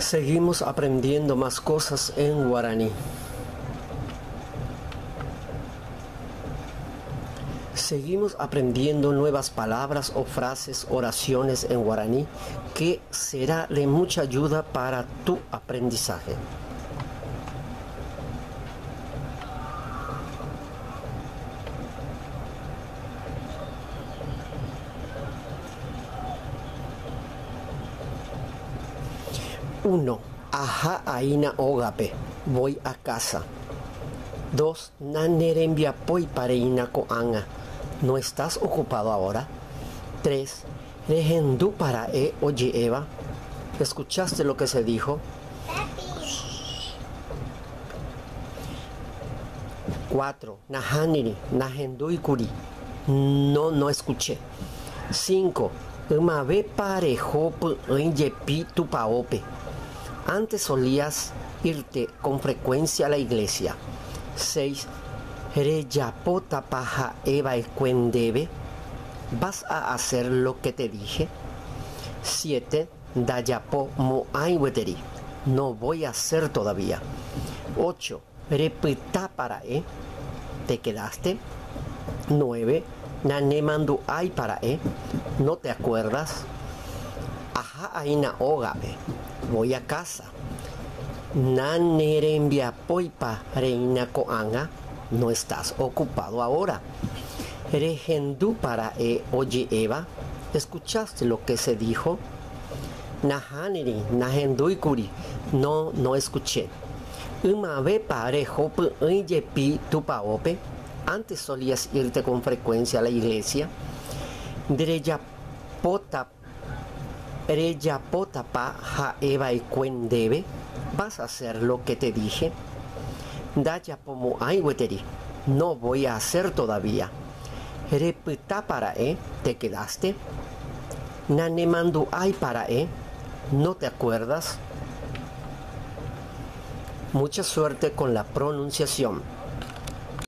Seguimos aprendiendo más cosas en guaraní. Seguimos aprendiendo nuevas palabras o frases, oraciones en guaraní que será de mucha ayuda para tu aprendizaje. 1. Aha aína ógape. Voy a casa. 2. Nanerembiapóipa reína ko'ág̃a. No estás ocupado ahora? 3. Rehendúpa ra'e oje'éva. ¿Escuchaste lo que se dijo? 4. Nahániri, nahendúikuri. No, no escuché. 5. Ymavépa reho py'ỹi jepi tupaópe. Antes solías irte con frecuencia a la iglesia. 6. Rejapótapa ha'eva'ekue ndéve. Vas a hacer lo que te dije? 7. Ndajapo mo'ãi gueteri. No voy a hacer todavía. 8. Repytápa ra'e. Te quedaste? 9. Nanemandu'áipa ra'e. No te acuerdas? Aha aína ógape. Voy a casa. Nanerembiapóipa reína ko'ág̃a. No estás ocupado ahora. Rehendúpa ra'e oje'éva. ¿Escuchaste lo que se dijo? Nahániri, nahendúikuri. No, no escuché. Ymavépa reho py'ỹi jepi tupaópe. Antes solías irte con frecuencia a la iglesia. Nderejapóta rejapótapa ha'eva'ekue ndéve. ¿Vas a hacer lo que te dije? Ndajapomo'ãi gueteri. No voy a hacer todavía. Repytápa ra'e. ¿Te quedaste? Nanemandu'áipa ra'e. ¿No te acuerdas? Mucha suerte con la pronunciación.